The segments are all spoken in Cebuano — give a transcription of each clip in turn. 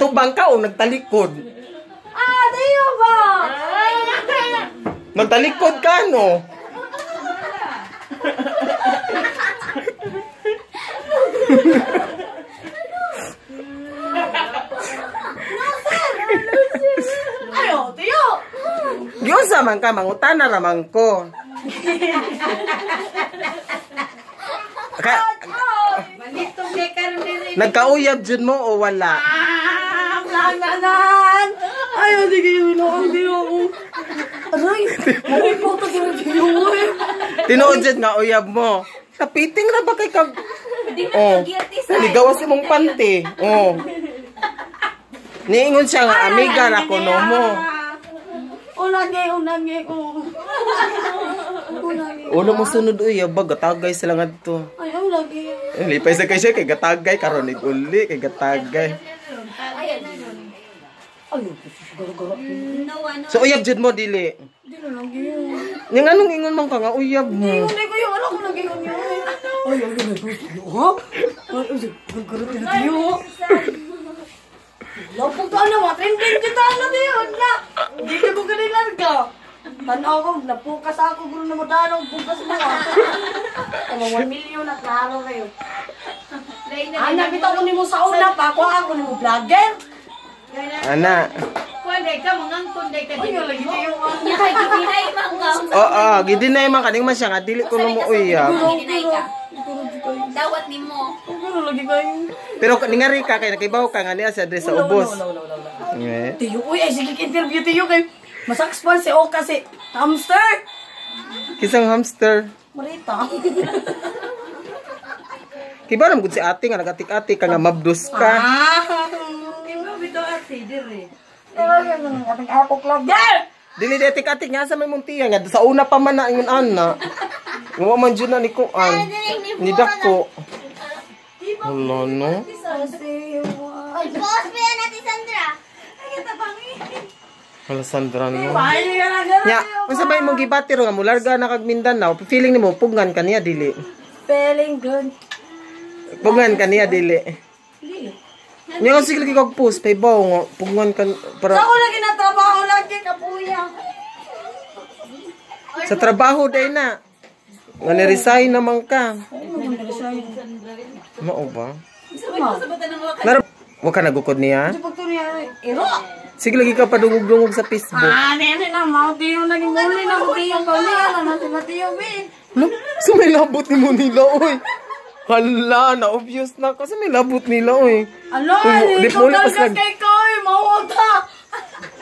Tubang ka o nagtalikod? Ah, dayo ba? Nagtalikod ka, no? Ayo, tiyo. Giunsa man ka, mangutana ra man ko. Ka nagkauyab jud mo o wala? Ah, nanan. Ayo, sige yun ang tiyo. Aray, ay po to tiyo. Tinuod jud nga uyab mo. Kapiting ra ba kay kag... Oh. Ligawas imong panty. Oh. Niingon siya nga amiga ra kuno mo. Unang unang oh. Unang. Ulo mo sunod uyab ba gatagay sila ngadto. Ay, ang lagi. Lipay sa kay siya kay gatagay karon ig uli kay gatagay. Ay, garo-garo. So uyab jud mo dili. Di na lang yun. Ning anong ingon man ka nga uyab mo? Hindi ko yung ano ko naging yun. Ay, ay, ay, ay, ha? Ay, ay, garo-garo tiyo. Lapog ka na, trending kita na tiyo. Na, hindi ka ko kanilan ka. Tanaw ko, napukas ako, guro na madalong, bukas mo. Ano, 1 million na klaro kayo. Anak, bitaw ko nimo sa una pa, kuha ako nimo vlogger. Ana. Kunday ka, mangangkon day ka. Ay, lagi tiyo. Oo, gidinay man kaning man siya nga dili ko mo uyab. Dawat nimo. Pero lagi kayo. Pero ningari ka kay nakibaw ka nga niya sa address sa ubos. Wala. Eh. Tiyo, uy, ay sige interview tiyo kay masakspan si Oka si hamster. Kisang hamster. Marita. Kiba ra gud si ate nga nagatik-atik ka nga mabdos ka. Ah. Imo bitaw ate dire. Ating ako vlogger. Dili di atik-atik nga sa may mong tiya nga sa una pa man na ingon ana. Nga man jud na ni kuan. Ni dako. Hala no. Post mo yan natin, Sandra. Hala Sandra no. Nya, unsa ba imong gibati ro nga mularga na kag Mindanao? Feeling nimo pugngan ka niya dili. Feeling good. Pugngan ka niya dili. Dili. Nya kung sige lagi kag post paybaw nga pugngan ka para Sa ako lagi natrabaho lagi kapuya. sa trabaho day na. Nga ni-resign naman ka. Mao ba? Wa ka nagukod niya? Iro. Sige lagi ka padungog-dungog sa Facebook. Ah, nene na mao tiyo naging muli na ko tiyo pamilya na natin na tiyo bi. Lo, so may labot ni mo nila oy. Hala, na obvious na kasi may labot nila oy. Ano, Kung ani di ko mo pas kalgas nag kay koy mao ta.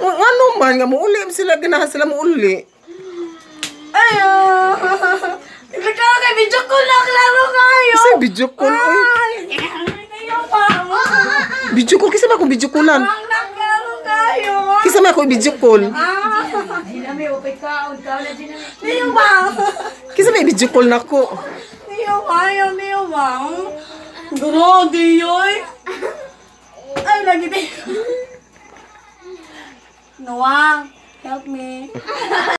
Ano man nga muuli sila ganahan sila muuli. Ayo. Ikaw kay video call na klaro kayo. Kasi video call oy. Ay, kayo pa. Video call kisa ba akong video callan? Ang naklaro kayo. Kisa man ako video call. Ah. Dinami upay kaon kaon na dinami. Niyo ba? Kisa may video call nako. Niyo kayo, niyo ba? Grabe yoy. Ay, lagi din. Noah, help me.